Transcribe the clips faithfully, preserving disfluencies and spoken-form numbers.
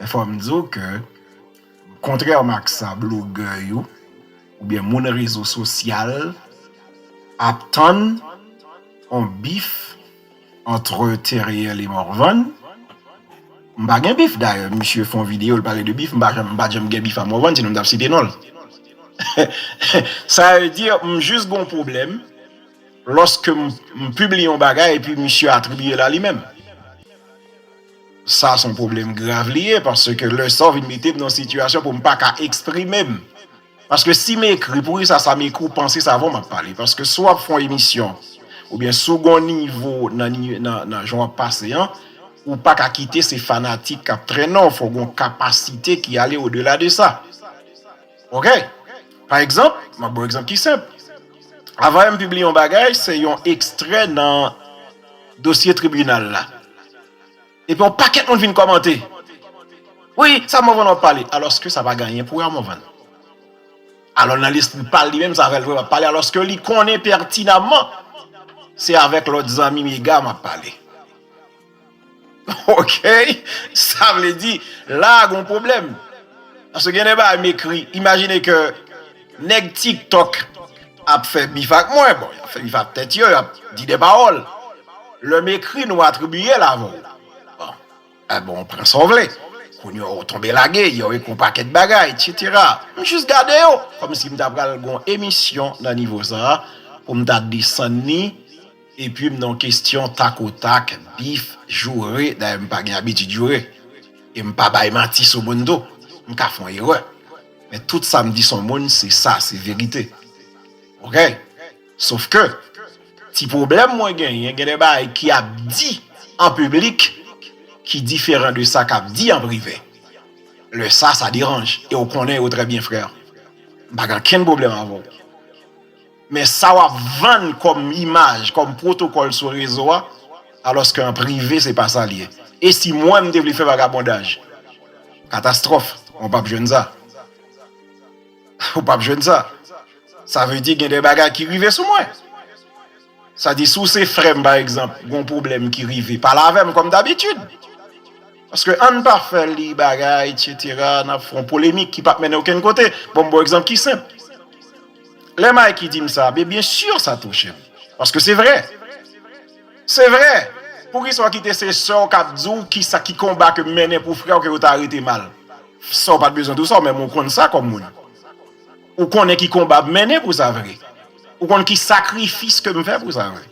Men fò m di w ke, kontrèman ak sa blogè yo, oubyen moun rezo sosyal ap tann yon bif antre Theriel e Morvan. M pa gen bif dayè, misye fè yon videyo, l pale de bif, m pa janm, m pa janm gen bif a Morvan, sinon m t ap site non l. Sa vle di, m jis gon pwoblèm lòske m, m pibliye yon bagay epi misye atribiye l a li menm. Sa se yon pwoblèm grav li ye, paske lè sa w vin mete m nan sitiyasyon pou m pa ka eksprime m. Paske si m ekri, poukisa sa m ekri, w panse sa avan m ap pale. Paske si w ap fè yon emisyon, oubyen si w gon nivo nan, ni- nan, nan jan w ap pase an, ou pa ka kite se fanatik k ap trennen w, fò w gon kapasite ki ale odela de sa. Oke? Pa egzanp, m ap ba w egzanp ki senp. Avan m pibliye yon bagay, se yon ekstrè nan dosye tribinal la. Epi yon pakèt moun vin kòmante. Wi, sa Morvan w ap pale. Alòske sa pa gen anyen pou wè a Morvan. Alò nan lespri pa l li menm, sa fè l vre l ap pale, alòske li konnen pètinamman se avèk lòt zanmi m ega m ap pale. Oke? Sa vle di, la a gon pwoblèm. Paske gen de bagay m ekri, imajine ke nèg TikTok ap fè bif ak mwen, bon, y ap fè bif ak tèt yo, y ap di de pawòl. Lè m ekri, nou atribiye l avè w. Bon. Ebon, w pran sa w vle. Kounye a, w tonbe lage, yo ekri yon pakèt bagay, etsetera. M jis gade yo, kòmsi m ta pral gon emisyon nan nivo sa a, pou m ta desann li, epi m nan yon kesyon takotak, bif, joure, dayè m pa gen abitid joure. E m pa bay manti sou moun tou. M ka fè yon erè. Men tout sa m di sou moun, se sa, se verite. Oke? Sof ke, ti pwoblèm mwen genyen, gen de bagay ki ap di an piblik ki diferan de sa k ap di an prive. Lè sa, sa deranje. E w konnen yo trè byen, frè. M pa gen okenn pwoblèm avè w. Men sa w ap vann kòm imaj, kòm pwotokòl sou rezo a, alòske an prive, se pa sa l ye. E si mwen, m te vle fè vagabondaj? Katastwòf. Ou p ap jwenn sa. Ou p ap jwenn sa. Sa vle di gen de bagay ki rive sou mwen. Sa di, si w se frè m, pa egzanp, gon pwoblèm ki rive, pale avè m kòm dabitid. Paske ann pa fè li bagay, etsetera, n ap fè yon polemik ki p ap mennen okenn kote. Bon, m ba w egzanp ki senp. Lè Mikey di m sa, ben, byen si sa touche m. Paske se vre. Se vre. Poukisa w kite se sè w k ap di w kisa ki konba ke m mennen pou frè w ke yo ta rete mal? Sè w pa t bezwen di w sa, w menm ou konn sa kòm moun. Ou konnen ki konba m mennen pou sa vre. Ou konn ki sakrifis ke m fè pou sa vre.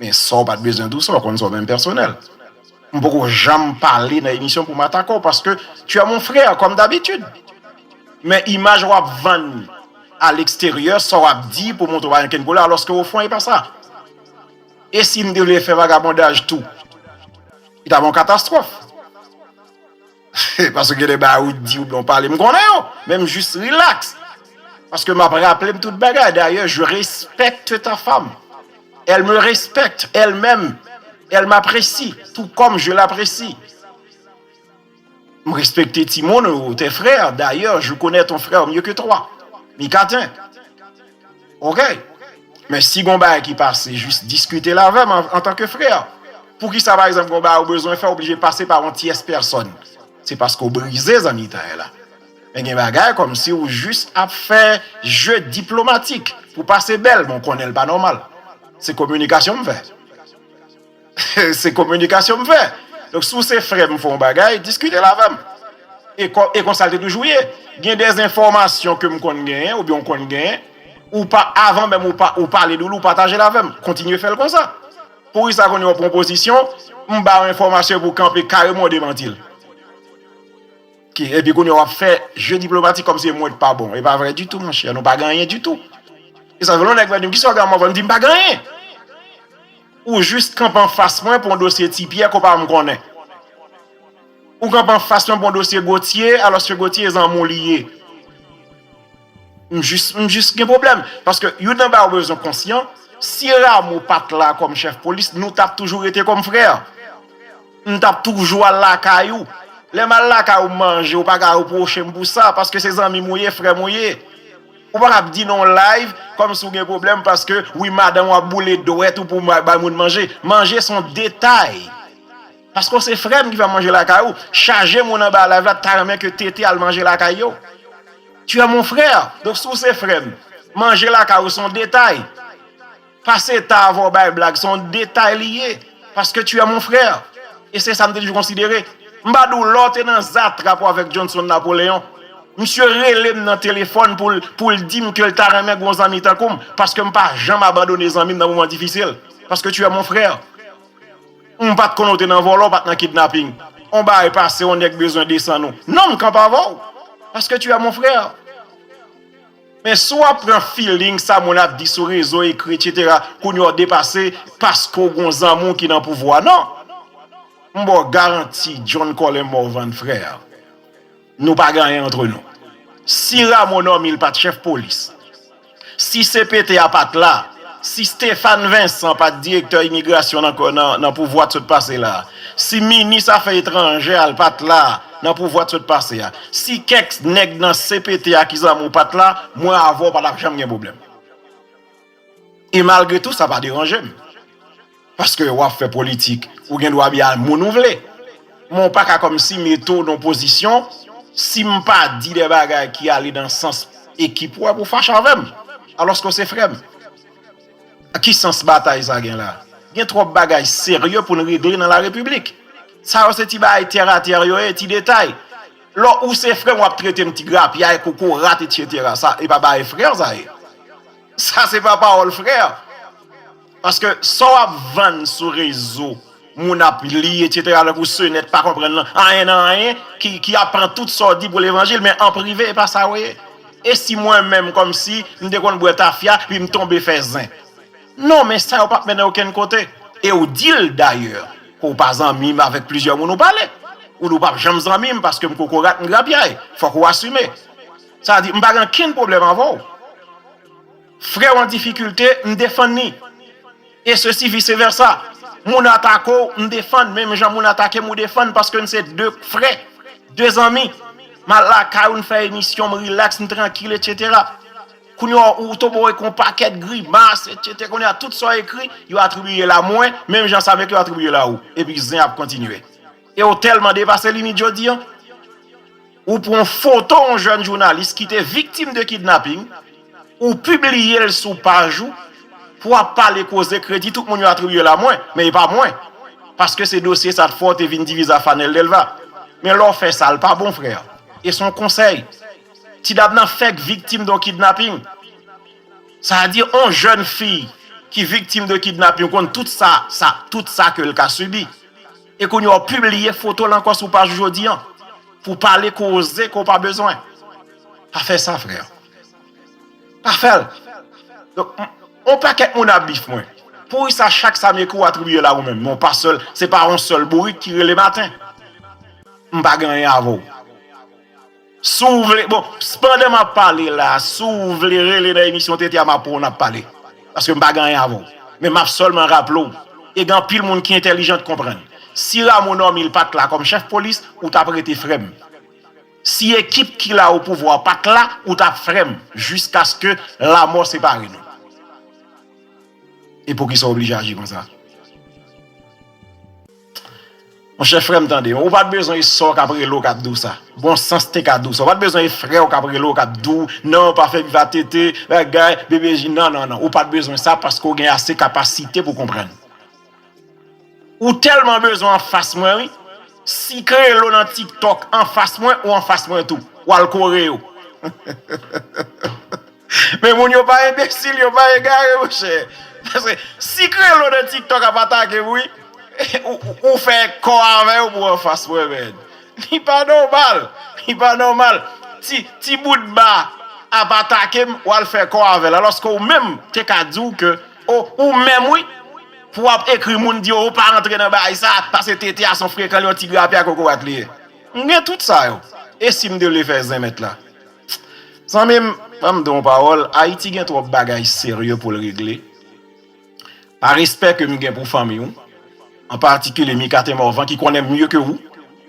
Men sè w pa t bezwen di w sa, w konn sa w menm pèsonèl. M poko janm pale nan emisyon pou m atake w, paske tu es mon frère, comme d'habitude. Men imaj w ap vann a leksteryè, sa w ap di pou montre w pa gen kenn koulè, alòske ofon, e pa sa. E si m te vle fè vagabondaj tou, li ta bon katastwòf. Paske gen de bagay ou di oubyen w pale, m konnen yo, men m jis rilaks. Paske m ap raple m tout bagay. D'ailleurs, je respecte ta femme. Elle me respecte, elle m'aime, elle m'apprécie, tout comme je l'apprécie. M respekte timoun ou, tes frères. D'ailleurs, je connais ton frère mieux que toi. Mikaten. Oke? Men si gon bagay ki pase, jis diskite l avè m an, antanke frè. Poukisa, pa egzanp, gon bagay ou bezwen fè, ou oblije pase pa yon tyès pèsòn? Se paske w brize zanmitay la. Men gen bagay kòmsi ou jis ap fè je diplomatik pou pase bèl, men w konnen l pa nòmal. Se kominikasyon m fè. Se kominikasyon m fè. Donk, si w se frè m, fè yon bagay, diskite l avè m. E kon, e konsa l te toujou ye. Gen de enfòmasyon ke m konn genyen, oubyen w konn genyen, ou pa, avan menm ou pa, ou pale de l, ou pataje l avè m. Kontinye fè l konsa. Poukisa kounye a w pran pozisyon, m ba w enfòmasyon epi w kanpe kareman w demanti l? Ki, epi kounye a w ap fè je diplomatik kòmsi e mwen t pa bon. E pa vre ditou, monchè. Nou pa gen anyen ditou. E sa fè lè yon nèg vin di m, "Kisa w gen ak Morvan?" M di, "M pa gen anyen." Ou jis kanpe anfas mwen pou yon dosye Ti Pyè ke w pa janm konnen. Ou kanpe anfas mwen pou yon dosye Gauthier, alòske Gauthier e zanmi w li ye. M jis, m jis gen pwoblèm. Paske youn nan bagay ou bezwen konsyan, si Rameau pa t la kòm chèf polis, nou t ap toujou rete kòm frè. M t ap toujou al lakay ou. Lè m al lakay ou, m manje, ou pa ka repwoche m pou sa, paske se zanmi m ou ye, frè m ou ye. Ou pa ka ap di nan yon live kòmsi w gen pwoblèm paske, wi, madanm ou ap boule dwèt ou pou bay moun manje. Manje se yon detay. Paske w se frè m ki fè m manje lakay ou. Chaje moun anba live la ta renmen ke Tete al manje lakay yo. Tu es mon frère. Donk, si w se frè m, manje lakay ou se yon detay. Pase ta avè w bay blag, se yon detay li ye. Paske tu es mon frère. E se sa m te toujou konsidere. M pa di w lè w te nan zatrap ou avèk Johnson Napoléon. Misye rele m nan telefòn pou l, pou l di m ke l ta renmen gen yon zanmi tankou m. Paske m pa janm abandone zanmi m nan moman difisil. Paske tu es mon frère. M pa t konnen w te nan vòlò, w pa t nan kidnaping. On bagay pase, on nèg bezwen desann ou. Non, m kanpe avè w. Paske tu es mon frère. Men si w ap pran feeling sa moun ap di sou rezo, ekri, etsetera, kounye a w depase paske w gen yon zanmi w ki nan pouvwa. Non. M ba w garanti, John Colin Morvan, frè. Nou pa gen anyen antre nou. Si Rameau Normil pa t chèf polis, si C P T a pa t la, si Stéphane Vincent pa t direktè imigrasyon nan, nan, nan pouvwa t sot pase la, si minis afè etranjè a l pa t la nan pouvwa t sot pase a, si kèk nèg nan C P T a ki zanmi w pa t la, mwen avè w pa t ap janm gen pwoblèm. E malgre tou, sa pa deranje m. Paske w ap fè politik, ou gen dwa byen al moun ou vle. Men w pa ka kòmsi mete w nan pozisyon, si m pa di de bagay ki ale nan sans ekip ou, pou w fache avè m. Alòske w se frè m. Ki sans batay sa gen la? Gen twòp bagay serye pou n regle nan larepiblik. Sa yo se ti bagay tèratè yo ye, ti detay. Lè ou se frè m, w ap trete m ti grapyay, kokorat, etsetera. Sa, e pa bagay frè sa ye. Sa se pa pawòl frè. Paske sa w ap vann sou rezo, moun ap li, etsetera, tankou Senèt pa konprann nan, anyen nan anyen, ki, ki ap pran tout sa w di pou levanjil, men an prive, e pa sa w ye. E si mwen menm, kòmsi m te konn bwè tafya, epi m tonbe fè zen? Non, men sa yo p ap mennen okenn kote. E w di l, dayè, ke w pa zanmi m avèk plizyè moun ou pale. Ou di w p ap janm zanmi m paske m kokorat, m grapyay. Fòk ou asime. Sa di, m pa gen okenn pwoblèm avè w. Frè w an difikilte, m defann li. E sesi vise vèsa. Moun atake w, m defann, menm jan moun atake m, ou defann, paske n se de frè, de zanmi. M al lakay ou, n fè emisyon, m rilaks, m trankil, etsetera. Kounye a, ou tonbe w ekri yon pakèt grimas, etsetera. Kounye a, tout sa w ekri, yo atribiye l a mwen, menm jan sa m ekri yo atribiye l a ou. Epi zen ap kontinye. E w tèlman depase limit jodi a. Ou pran foto yon jèn jounalis ki te viktim de kidnaping, ou pibliye l sou paj ou, pou w ap pale koze kredi tout moun yo atribiye l a mwen, men e pa mwen. Paske se dosye sa t fè w te vin divize a Fanel Delva. Men lè w fè sa, l pa bon, frè. E se yon konsèy. Ti dam nan fèk viktim de yon kidnaping. Sa di, yon jèn fi ki viktim de kidnaping konn tout sa, sa, tout sa ke l ka sibi. E kounye a w pibliye foto l ankò sou paj ou jodi a. Pou pale koze ke w pa bezwen. Pa fè sa, frè. Pa fè l. Donk, m- yon pakèt moun ap bif mwen. Poukisa chak sa m ekri w atribiye l a ou menm? Men w pa sèl, se pa yon sèl bourik ki rele maten. M pa gen anyen avè w. Si w vle, bon, pandan m ap pale la, si w vle rele nan emisyon Tete a, m ap pran w, n ap pale. Paske m pa gen anyen avè w. Men m ap sèlman raple w, e gen anpil moun ki entèlijan k konprann. Si Rameau Normil pa t la kòm chèf polis, ou t ap rete frè m. Si ekip ki la o pouvwa pa t la, ou t ap frè m, jiskaske lamò separe nou. E poukisa w oblije aji konsa? Monchè, frè m, tande, ou pa t bezwen e sè w k ap rele w k ap di w sa. Bon sans te ka di w sa. Ou pa t bezwen e frè w k ap rele w k ap di w, non, pa fè viv a Tete, bagay, B B J, non, non, non. Ou pa t bezwen sa paske w gen ase kapasite pou konprann. Ou tèlman bezwen anfas mwen, wi. Si Krelo nan TikTok anfas mwen, ou anfas mwen tou. W al kore yo. Men moun yo pa enbesil, yo pa egare, monchè. Paske si Krelo nan TikTok ap atake m, wi, ou, ou, ou fè kò avè yo pou anfas mwen, men. Li pa nòmal. Li pa nòmal. Ti, ti bout ba ap atake m, w al fè kò avè l. Alòske ou menm te ka di w ke, o, ou menm, wi, pou w ap ekri moun di yo, ou pa rantre nan bagay sa, paske Tete a se yon frekan, li yon ti grapya kokorat li ye. M gen tout sa yo. E si m te vle fè zen mèt la? Zanmi m, ban m di w yon pawòl, Ayiti gen twòp bagay serye pou l regle. Pa respè ke m gen pou fanmi w, an patikilye Micatin Morvan ki konnen m mye ke ou,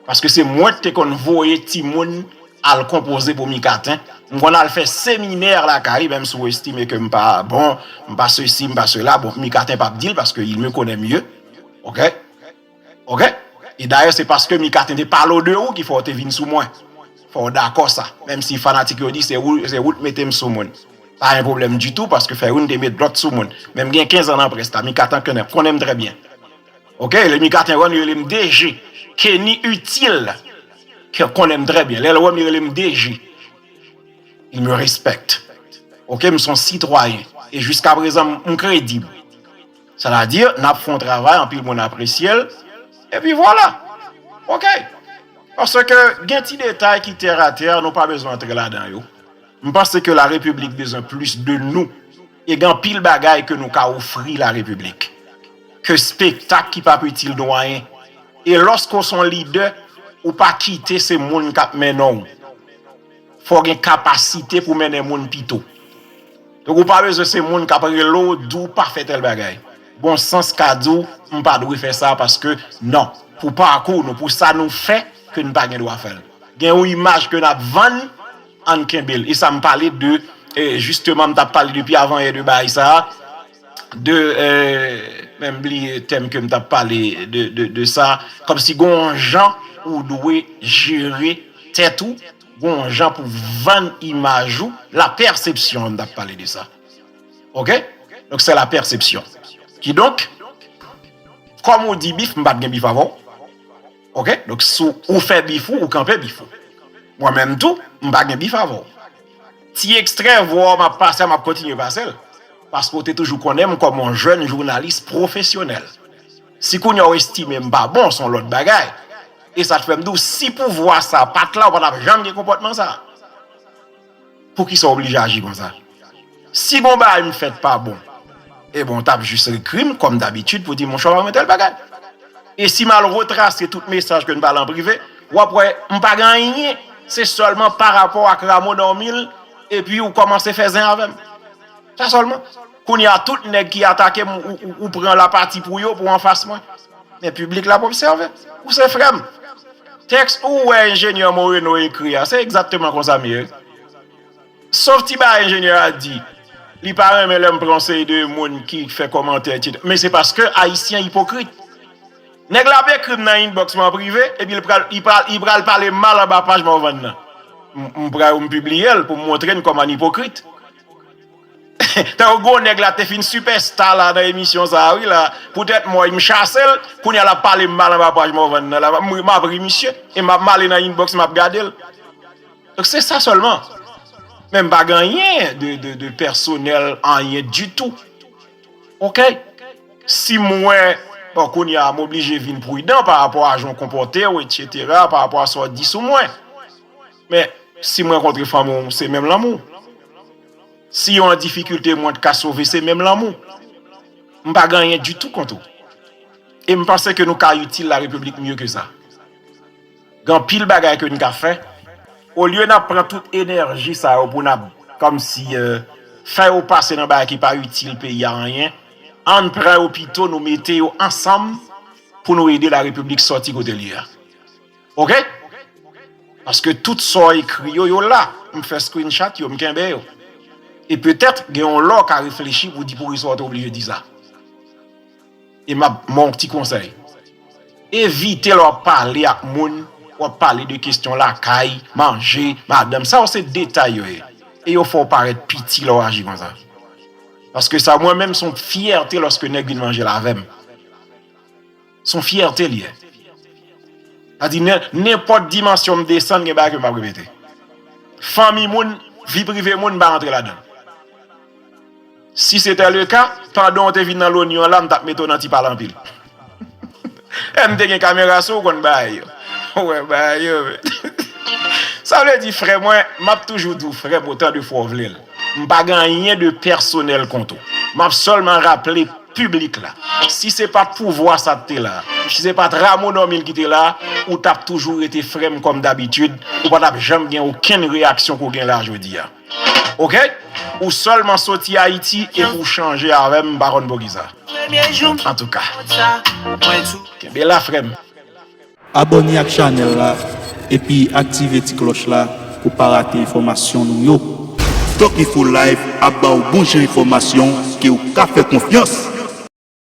paske se mwen ki te konn voye timoun al konpoze pou Micatin. M konn al fè seminè lakay, menm si w estime ke m pa bon, m pa sesi, m pa sela, bon, Micatin p ap di l paske il me connaît mieux. Oke? Oke? E dayè, se paske Mikaten te pale w de ou ki fè w te vin sou mwen. Fò w dakò sa. Menm si fanatik yo di se ou, se ou t mete m sou moun. Pa gen pwoblèm ditou, paske fè youn te met lòt sou moun. Men m gen kenz an nan près la, Mikaten konnen, konnen m trè byen. Oke, lè Mikaten wè m, li rele m D G. Kenny Utile, ke konnen m trè byen. Lè l wè m, li rele m D G. Il me respecte. Oke, m se yon sitwayen. E jiska prezan, m, m kredib. Sètadi, n ap fè yon travay, anpil moun apresye l. Epi vwala. Oke. Paske gen ti detay ki tèratè, nou pa bezwen antre ladan yo. M panse ke la Repiblik bezwen plis de nou. E gen anpil bagay ke nou ka ofri la Repiblik. Ke spektak ki p ap itil nou anyen. E lòske w se yon lidè, ou pa kite se moun k ap mennen w. Fò w gen kapasite pou mennen moun pito. Donk, ou pa bezwen se moun k ap rele w, di w pa fè tèl bagay. Bon sans ka di w, m pa dwe fè sa paske, non. Pou pakou nou, pou sa nou fè, ke n pa gen dwa fè l. Gen yon imaj ke n ap vann, ann kenbe l. E sa m pale de, e, jisteman, m t ap pale depi avanyè de bagay sa a, de, e, men m bliye tèm ke m t ap pale de, de, de sa, kòmsi gon jan ou dwe jere tèt ou, gon jan pou vann imaj ou, la pèsepsyon, m t ap pale de sa. Oke? Donk, se la pèsepsyon. Kidonk, kòm ou di bif, m pa t gen bif avè w. Oke? Donk, si w fè bif ou, ou kanpe bif ou. Mwen menm tou, m pa gen bif avè w. Ti ekstrè vwa w m ap pase a, m ap kontinye pase l. Paske w te toujou konnen m kòm yon jèn jounalis pwofesyonèl. Si kounye a w estime m pa bon, se yon lòt bagay. E sa k fè m di w, si pouvwa sa pa t la, w pa t ap janm gen konpòtman sa. Poukisa w oblije aji konsa? Si gon bagay m fè k pa bon, ebyen, w t ap jis ekri m, kòm dabitid, pou di, monchè, w pa renmen tèl bagay. E si m al retrase tout mesaj ke n pale an prive, w ap wè, m pa gen anyen, se sèlman pa rapò ak Rameau Normil, epi ou kòmanse fè zen avè m. Sa sèlman. Kounye a, tout nèg ki atake m, ou, ou, ou pran lapati pou yo, pou anfas mwen. Men piblik la ap obsève. Ou se frè m. Tèks ou wè enjenyè Moreno ekri a, se egzakteman konsa m ye. Sof ti bagay enjenyè a di, li pa renmen lè m pran yon seri de moun ki fè kòmantè, etsetera. Men se paske Ayisyen ipokrit. Nèg la ap ekri m nan inbox mwen an prive, epi li pral, li pral, li pral pale mal anba paj Morvan nan. M, m pral, m pibliye l pou m montre n kòman n ipokrit. Tankou gwo nèg la te fin sipèsta la nan emisyon sa a, wi la. Poutèt mwen, m chase l, kounye a l ap pale m mal anba paj Morvan nan la. M, m ap ri misye, e m ap m ale nan inbox, m ap gade l. Donk, se sa sèlman. Men m pa gen anyen de, de, de pèsonèl, anyen ditou. Oke? Si m wè, bon, kounye a, m oblije vin pridan pa rapò a jan w konpòte w, etsetera, pa rapò a sa w di sou mwen. Men, si m rankontre fanmi w, se menm lanmou. Si yo an difikilte, mwen t ka sove, se menm lanmou. M pa gen anyen ditou kont ou. E m panse ke nou ka itil la Repiblik mye ke sa. Gen anpil bagay ke n ka fè. Olye n ap pran tout enèji sa yo pou n ap kòmsi, e, fè yo pase nan bagay ki pa itil peyi a anyen, ann pran yo pito, nou mete yo ansanm pou nou ede la Repiblik sòti kote l ye a. Oke? Paske tout sa w ekri yo, yo la. M fè screenshot yo, m kenbe yo. E petèt, gen yon lè w ka reflechi pou di poukisa w te oblije di sa. E m ap, m yon ti konsèy. Evite lè w ap pale ak moun, w ap pale de kesyon lakay, manje, madanm. Sa yo se detay yo ye. E yo fè w parèt piti lè w aji konsa. Paske sa, mwen menm, se yon fyète lòske nèg vin manje l avè m. Se yon fyète li ye. Sa di, nen-, nenpòt dimansyon m desann, gen bagay ke m p ap repete. Fanmi moun, vi prive moun, m pa rantre ladan l. Si se te le ka, pandan w te vin nan Loni an la, m t ap mete w nan ti pale anpil. E m te gen kamera sou w, konn bagay yo. Ou wè bagay yo, men. Sa vle di, frè mwen, m ap toujou di w, frè m, otan de fwa w vle l. M pa gen anyen de pèsonèl kont ou. M ap sèlman raple piblik la. Si se pa t pouvwa sa t te la, si se pa t Rameau Normil ki te la, ou t ap toujou rete frè m kòm dabitid, ou pa t ap janm gen okenn reyaksyon ke w gen la jodi a. Oke? Ou sèlman soti Ayiti epi w chanje avè m, m pa konn poukisa. Antouka, kenbe la, frè m. Abòne ak chanèl la epi aktive ti klòch la pou pa rate enfòmasyon nou yo. Doc Info Live ap ba w bon jan enfòmasyon ke w ka fè konfyans.